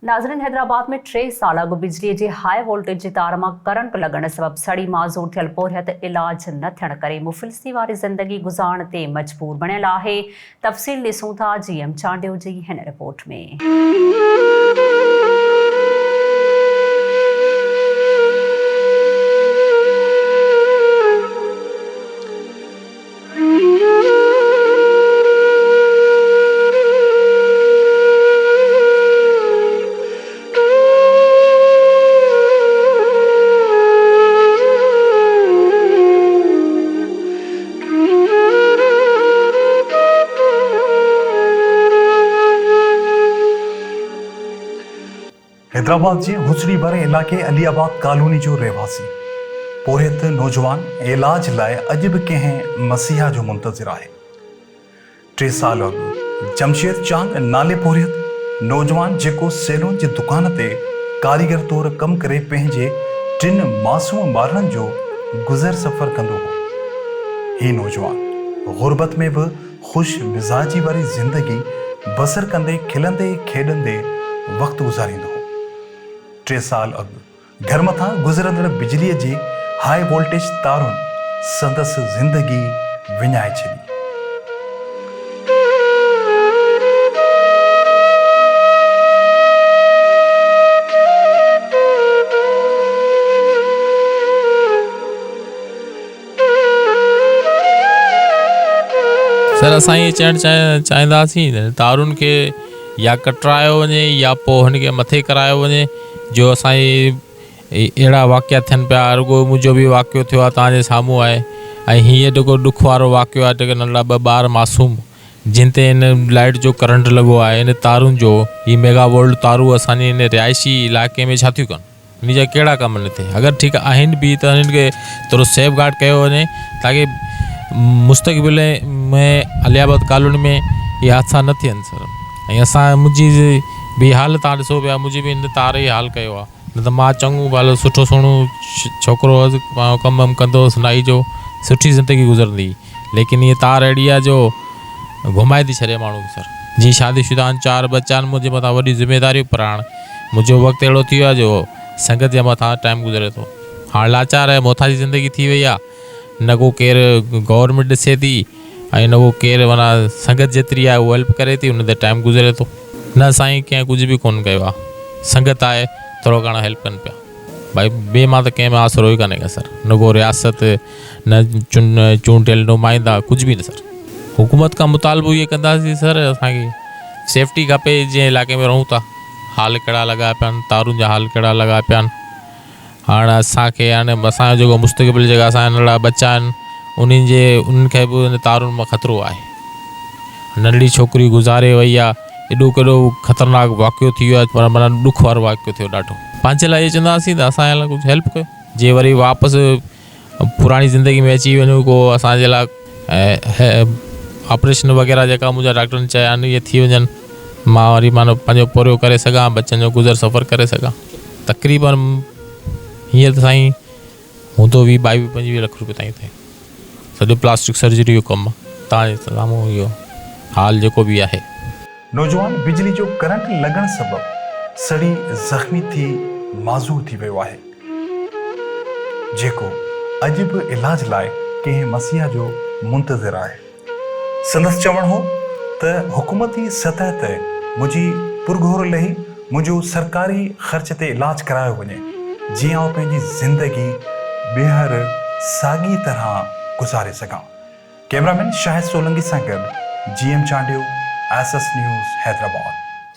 ناظرين حيدرآباد ۾ ٽي سال اڳ بجلي جي هاء وولٽيج جي تار مان ڪرنٽ لڳڻ سبب سڙي معذور ٿيل پورهيت علاج نه ٿيڻ ڪري مفلسي واري زندگي گذارڻ تي مجبور بڻيل آهي تفصيل ڏسون ٿا جي ايم چانڊيو جي هن رپورٽ ۾. حيدرآباد جي هوسڙي واري علائقي علي آباد ڪالوني جو رهواسي پورهيت نوجوان علاج لاء اڄ به ڪنهن مسيحا جو منتظر آهي. ٽي سال اڳ جمشيد چانگ نالي پورهيت نوجوان جيڪو سيلون جي دڪان تي ڪاريگر طور ڪم ڪري پنهنجي ٽن معصوم ٻارڙن جو گذر سفر ڪندو هو. هي نوجوان غربت ۾ به خوش مزاجي واري زندگي بسر ڪندي کلندي کيڏندي وقت گذاريندو هو. ٽي سال اڳ گهر مٿان گذرندڙ بجليء جي هاء وولٽيج تارن سندس زندگي وڃائي ڇڏي. سر اسان ائين چئڻ چاهينداسين ته تارن کي يا ڪٽرايو وڃي يا پوء هن کي مٿي ڪرايو وڃي جو اسان جي اهڙا واقعا ٿين پيا رڳو منهنجو به واقعو ٿيو آهي توهان جي سامهون آهي ۽ هيء جيڪو ڏک وارو واقعو آهي جيڪي ننڍڙا ٻه ٻار معصوم جن تي هن لائٽ جو ڪرنٽ لڳو آهي هن تارن جو هي ميگا وولٽ تارون اسان جي هن رهائشي علائقي ۾ ڇا ٿيون ڪن انهي جا ڪهڙا ڪم آهن هتي اگر ٺيڪ آهن به ته انهن کي ٿورو سيف گارڊ ڪيو وڃي تاڪي مستقبل ۾ علي آباد ڪالوني ۾ اهي حادثا نه ٿين سر ۽ اسان منهنجي به حال تان ڏسو پيا منهنجي به هن تار ئي حال ڪيو آهي نه ته مان چڱو ڀلو سٺو سهڻو ڇوڪرو هوس ڪم وم ڪندو هوس نائي جو سٺي زندگي گذرندي هئي ليڪن هيء تار اهڙي آهي جو گهمائي ٿي ڇڏي ماڻهو کي سر. جي شادي شده آهن چار ٻچا آهن منهنجي مٿان وڏيون ذميداريون پر هاڻ منهنجو وقت اهڙو ٿي ويو آهي جو سنگت جي مٿان ٽائيم گذري ٿو هاڻ لاچار ۽ محتاجي زندگي ٿي وئي آهي نه ڪو ڪير گورنمينٽ ڏسي ٿي ۽ نه ڪو ڪير معنيٰ سنگت جيتري آهي اهو هيلپ ڪري ٿي ان تي ٽائيم گذري ٿو نه سائين ڪنهن ڪجهه به ڪونه ڪيو آهي سنگت آهي ٿورو گهڻو هيلپ ڪن پيا ڀائي ٻئي مان ته ڪنهن ۾ آسرو ئي ڪانهي ڪا سر نه ڪو رياست نه چونڊيل نمائندا ڪجهه به نه سر. حڪومت کان مطالبو اهي ڪنداسين سر اسان کي سيفٽي کپي جنهن علائقي ۾ رهون ٿا حال ڪهڙا لڳا پيا آهن تارون جا حال ڪهڙا لڳا پيا آهن هاڻ اسان کي هاڻي اسان جو جيڪو مستقبل جيڪا اسان جا ننڍڙا ٻچا آهن انهن جي انهن کي به ان تارون مان خطرو آهي ننڍڙي ڇوڪري گذاري وئي آهي ايڏو ڪيڏو خطرناڪ واقعو ٿي ويو آهي پر معنيٰ ڏک وارو واقعو ٿيو ڏاڍو پنهنجي لاء اهي چونداسين ته اسان جي لاء ڪجهه هيلپ ڪيو جي وري واپس پراڻي زندگي ۾ اچي وڃون ڪو اسان جي لاء آپريشن وغيره جيڪا منهنجا ڊاڪٽرن چيا آهن اهي ٿي وڃن مان وري معنيٰ پنهنجو پورهيو ڪري سگهان ٻچن جو گذر سفر ڪري سگهان تقريبن هينئر ته سائين هوندو ويهه ٻاويهه پنجويهه لک روپيه تائين ٿئي سڄو پلاسٽڪ سرجري جو ڪم تان جي سامهون اهو حال جيڪو به آهي. نوجوان بجلي جو ڪرنٽ لڳڻ سبب سڙي زخمي ٿي معذور ٿي ويو آهي. جيڪو اڄ به علاج لاء ڪنهن مسيحا جو منتظر آهي. سندس چوڻ هو ته حڪومتي سطح تي منهنجي پرگهور لهي منهنجو سرڪاري خرچ تي علاج ڪرايو وڃي جيئن آئون پنهنجي زندگي ٻيهر ساڳي طرح گذاري سگهان. ڪئميرا مين شاهد سولنگي سان گڏ G M Chandio, S S news, Hyderabad.